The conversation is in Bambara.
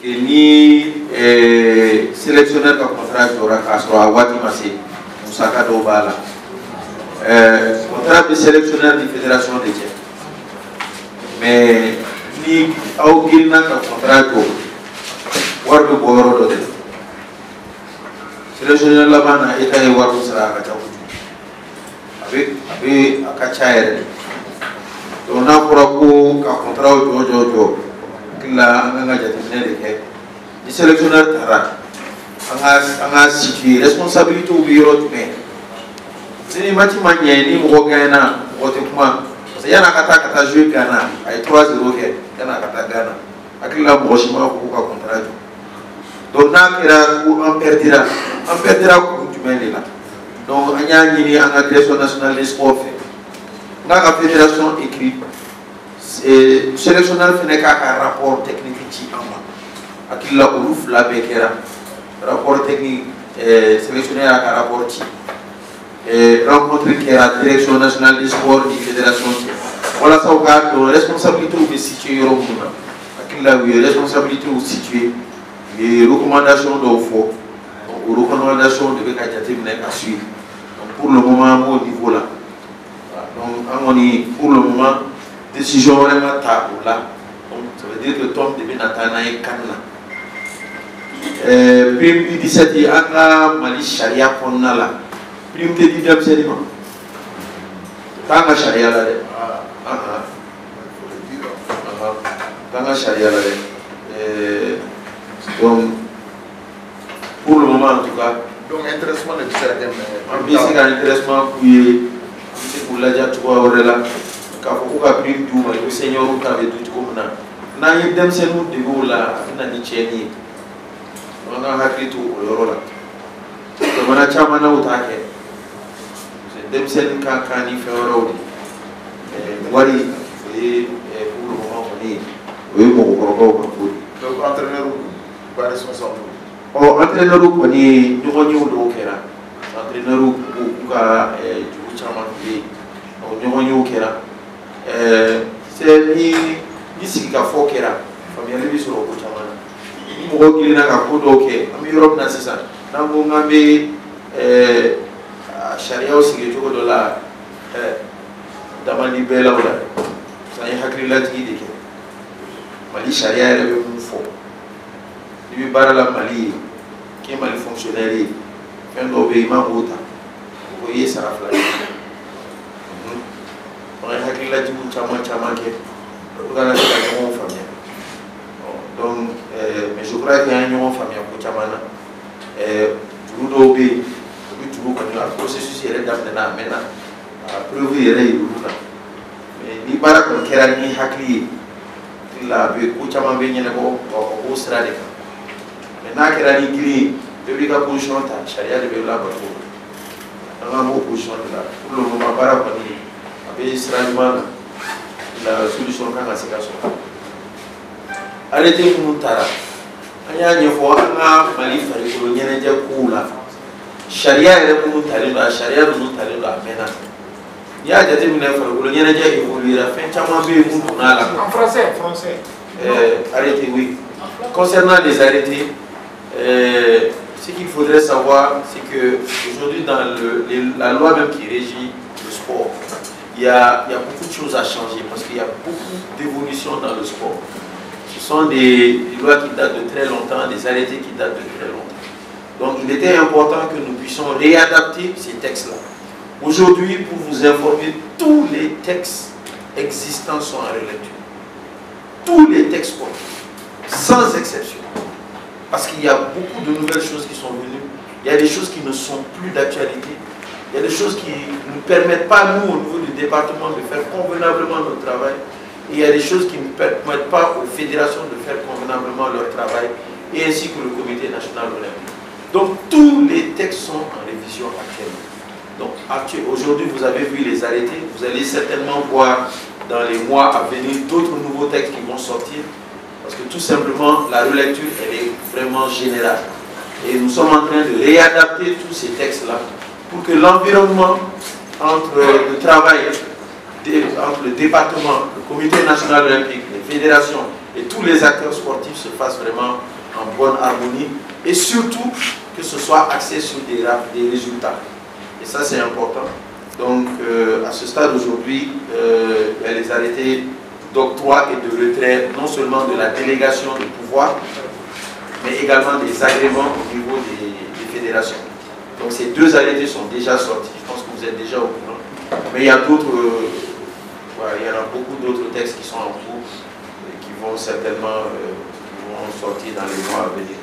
que ni sélectionneur ka contrat jɔra k'a sɔrɔ a waati ma se, musaka dɔw b'a la. Contrat bɛ sélectionneur ni fédération de cɛ, mais ni aw girinna ka contrat jɔ, wari bɛ bɔ yɔrɔ dɔ de la. Sélectionneur laban na, État ye wari min sara, a ka ca kojugu, a bɛ a ka ca yɛrɛ de. Donc n'a fɔra ko ka contrat jɔ jɔ jɔ, hakili la an kan ka jateminɛ de kɛ. Ni sélectionneur taara, an ka situer responsabilité bɛ yɔrɔ jumɛn. Ni match ma ɲɛ, ni mɔgɔ gagnera, mɔgɔ tɛ kuma, parce que yan'a ka taa ka taa jouer Ghana, a ye 3-0 kɛ. Yan'a ka taa Ghana, hakili la mɔgɔ si m'a fɔ ko ka contrat jɔ. Donc n'a kɛra ko an perdira, an perdira kun jumɛn de la? Donc an y'a ɲini an ka Direction nationale des sports fɛ n k'a ka fédération écrit, sélectionneur fɛnɛ k'a ka rapport technique ci an ma. Hakili la olu fila bɛɛ kɛra rapport technique. Sélectionneur y'a ka rapport ci, rencontre kɛra Direction nationale des sports ni fédération cɛ, walasa u k'a dɔn responsabilité bɛ situer yɔrɔ minnu na. Hakili la u ye responsabilité situer, u ye recommandation dɔw fɔ. Donc o recommandation de bɛ ka jateminɛ ka suivre. Donc pour le moment, an b'o niveau la. Donc an kɔni, pour le moment, décision wɛrɛ ma ta o la. Donc ça veut dire que tɔn de bɛ na taa n'a ye CAN na. Prime U17, an ka Mali sariya kɔnɔna la, prime tɛ di denmisɛnnin ma, t'an ka sariya la dɛ. T'an ka sariya la dɛ. Donc pour le moment en tout cas. Donc intéressement de bɛ se ka kɛ, mais. An bɛ se ka intéressement k'u ye, an bɛ se k'u ladiya cogoya wɛrɛ la, k'a fɔ ko ka prime d'u ma i ko senior ta bɛ di cogo min na. N'an ye denmisɛnninw dege o la, a bɛ na ni tiɲɛni ye. An ka hakili to o yɔrɔ la. Jamana caman na, u t'a kɛ. Denmisɛnnin ka kan ni fɛn wɛrɛw de ye. Wari, o ye pour le moment kɔni, o ye mɔgɔkɔrɔbaw ka ko de ye. Donc entraîneur ka responsable. Ɔ, entraîneur kɔni, ɲɔgɔnyew dɔw kɛra. Entraîneur ko k'u ka juru caman tun bɛ yen, ɔ, ɲɔgɔnyew kɛra. C'est ni sigikafɔ kɛra, faamuyali bɛ sɔrɔ ko caman na. Ni mɔgɔw girinna ka ko dɔw kɛ, an bɛ yɔrɔ min na sisan, n'an ko k'an bɛ sariyaw sigi cogo dɔ la, damandi bɛɛ la o la dɛ. Parce que an ye hakililajigi de kɛ. Mali sariya yɛrɛ bɛ mun fɔ? I bɛ baara la Mali ye, k'i ye Mali fonctionnaire ye, fɛn dɔw bɛ yen, i man k'o ta, o ko i ye sara fila ye. An ye hakililajigiw caman caman kɛ pour que an ka se ka ɲɔgɔn faamuya. Donc mais je crois que an ye ɲɔgɔn faamuya ko caman na. Juru dɔw bɛ yen, olu juru kɔni, a processus yɛrɛ daminɛna, a mɛnna, a preuve yɛrɛ yir'olu la. Mais ni baara kɔni kɛra ni hakili ye, hakili la a bɛ ko caman bɛ ɲɛnabɔ o sira de kan. Mais n'a kɛra ni girin ye, bɛɛ b'i ka position ta, sariya de bɛ labato. An k'an b'o position de la. Pour le moment, baara kɔni a bɛ sira ɲuman na, la solution kan ka se ka sɔrɔ. Arrêté minnu taara, an y'a ɲɛfɔ an ka Mali farikolo ɲɛnajɛ kow la, sariya yɛrɛ minnu talen don, a sariya ninnu talen don a mɛnna. N'i y'a jateminɛ, farikolo ɲɛnajɛ évoluera, fɛn caman bɛ yen mun donna a la. En français, français. Arrêté, oui. Concernant les arrêtés, ce qu'il faudrait savoir, c'est que aujourd'hui, dans la loi même qui régit le sport, il y a beaucoup de choses à changer parce qu'il y a beaucoup d'évolutions dans le sport. Ce sont des lois qui datent de très longtemps, des arrêtés qui datent de très longtemps. Donc il était important que nous puissions réadapter ces textes-là. Aujourd'hui, pour vous informer, tous les textes existants sont en relecture. Tous les textes sportifs, sans exception. Parce qu'il y a beaucoup de nouvelles choses qui sont venues. Il y a des choses qui ne sont plus d'actualité. Il y a des choses qui ne nous permettent pas, nous, au niveau du département, de faire convenablement notre travail. Et il y a des choses qui ne permettent pas aux fédérations de faire convenablement leur travail, et ainsi que le Comité national olympique. Donc tous les textes sont en révision actuellement. Donc aujourd'hui, vous avez vu les arrêtés, vous allez certainement voir dans les mois à venir d'autres nouveaux textes qui vont sortir, parce que tout simplement, la relecture, elle est vraiment générale. Et nous sommes en train de réadapter tous ces textes-là pour que l'environnement entre le travail, entre le département, le Comité national olympique, les fédérations et tous les acteurs sportifs se fassent vraiment en bonne harmonie et surtout que ce soit axé sur des résultats. Et ça, c'est important. Donc, à ce stade aujourd'hui, il y a les arrêtés d'octroi et de retrait, non seulement de la délégation de pouvoir, mais également des agréments au niveau des fédérations. Donc, ces deux arrêtés sont déjà sortis. Je pense que vous êtes déjà au courant. Mais il y a d'autres, voilà, il y en a beaucoup d'autres textes qui sont en cours et qui vont certainement qui vont sortir dans les mois à venir.